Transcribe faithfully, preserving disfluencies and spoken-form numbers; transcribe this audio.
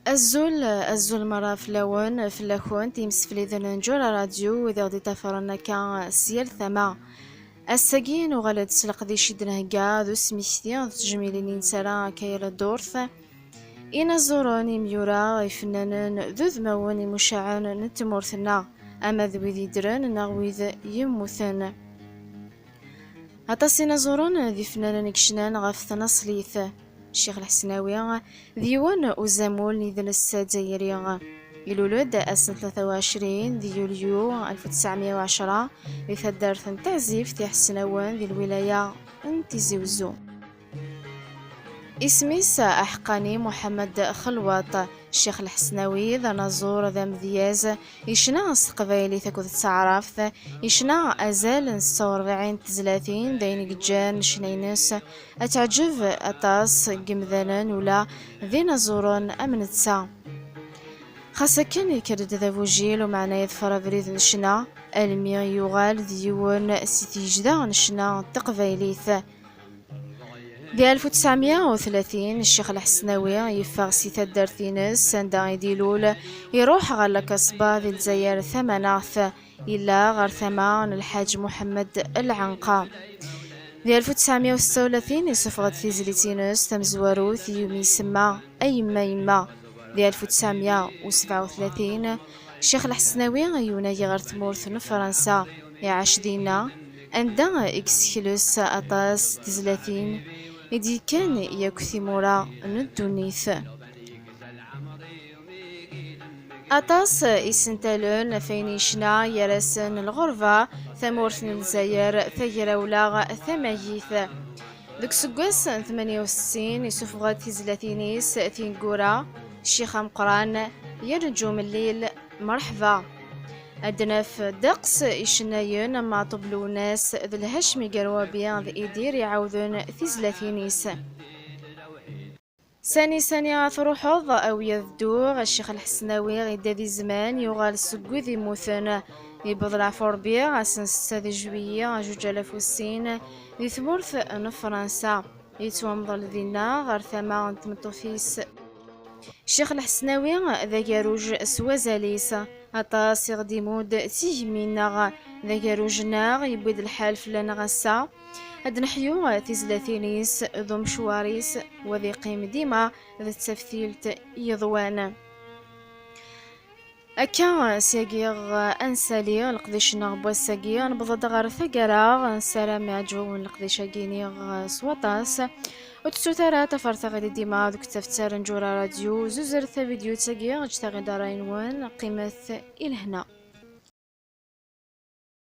Azul, azul merra fell-awen, fell-akent, imsefliden n Ǧura Radio, wid i ɣ-d-iṭṭafaren akka s yal tama. Ass-agi, nuɣal-d s leqdic i d-nhegga d usmekti d tejmilin i nettarra akka yal ddurt. Inaẓuren, imyura, ifennanen d udmawen imucaɛen n tmurt-nneɣ, ama d wid yeddren neɣ wid yemmuten. Aṭas inaẓuren d ifennanen i yecnan ɣef tnaṣlit. Ccix Lḥesnawi d yiwen uzamul n yidles azzayri. Ilul-d ass n tlata u ɛecrin di yulyu alef u tesɛemya u ɛecṛa di taddart n Teɛzift Iḥesnawen di lwilaya n Tizi Uzzu. Isem-is aḥeqqani Muḥemmed Xelwaṭ. Ccix Lḥesnawi d anaẓur d amedyaz, yecna s teqbaylit akked taɛrabt, yecna azal n setta u rebɛin n tezlatin, d ayen i yeǧǧan ccna-ines ad teɛǧeb aṭas n yemdanen ula d inaẓuren am netta. Xas akken, yekker-d d abujil, umeɛna yeḍfer abrid n ccna, almi yuɣal d yiwen si tgejda n ccna n teqbaylit. Di alef u tesɛemya u tlatin, Ccix Lḥesnawi yeffeɣ si taddart-ines anda i d-ilul, iruḥ ɣer Lakasba di Lezzayer Tamaneɣt. Yella ɣer tama n Lḥaǧ Muḥemmed Lɛenqa. Di alef u tesɛemya u setta u tlatin, isuffeɣ-d tizlit-ines tamezwarut i yumi isemma A yemma yemma. Di alef u tesɛemya u sebɛa u tlatin, Ccix Lḥesnawi yunag ɣer tmurt n Fransa, iɛac dinna, anda i yessekles aṭas n tezlatin i d-yekkan yakk timura n ddunit. Aṭas isentalen ɣef wayen yecna, gar-asen Lɣerba, Tamurt n Lezzayer, Tagrawla, Tamagit. Deg useggas n tmanya u settin, isuffeɣ-d tizlatin-is tineggura, Ccix Ameqqran, Ya Neǧum Llil, Mreḥba. Ad d-naf ddeqs icennayen am Maɛṭub Lwennas d Lhacmi Garwabi d Idir iɛawden tizlatin-is. Sani, sani ad truḥeḍ, awi ad dduɣ, Ccix Lḥesnawi idda di zzman, yuɣal seg wid immuten. Yewweḍ leɛfu Rebbi, ass n setta di juillet, juǧ alaf u sin, di tmurt n Fransa. Yettwamḍel dinna ɣer tama n tmeṭṭut-is. Ccix Lḥesnawi d agerruj s wazal-is, aṭas i ɣ-d-imudd d tigemmi-nneɣ. D agerruj-nneɣ, yewwi-d lḥal fell-aneɣ ass-a. Ad neḥyu tizlatin-is d umecwar-is, wa ad iqqim dima d taftilt yeḍwan. Akka, syagi ad nsali leqdic-nneɣ n wass-agi, newweḍ-d ɣer taggara, nessaram iɛǧeb-awen leqdic-agi-nni s waṭas. Ur tettut ara, ḍefret-aɣ-id dima deg ttaftar n Ǧura Radio, zuzret tavidyut-agi, ǧǧet-aɣ-id ṛṛay-nwen, qqimet i lehna.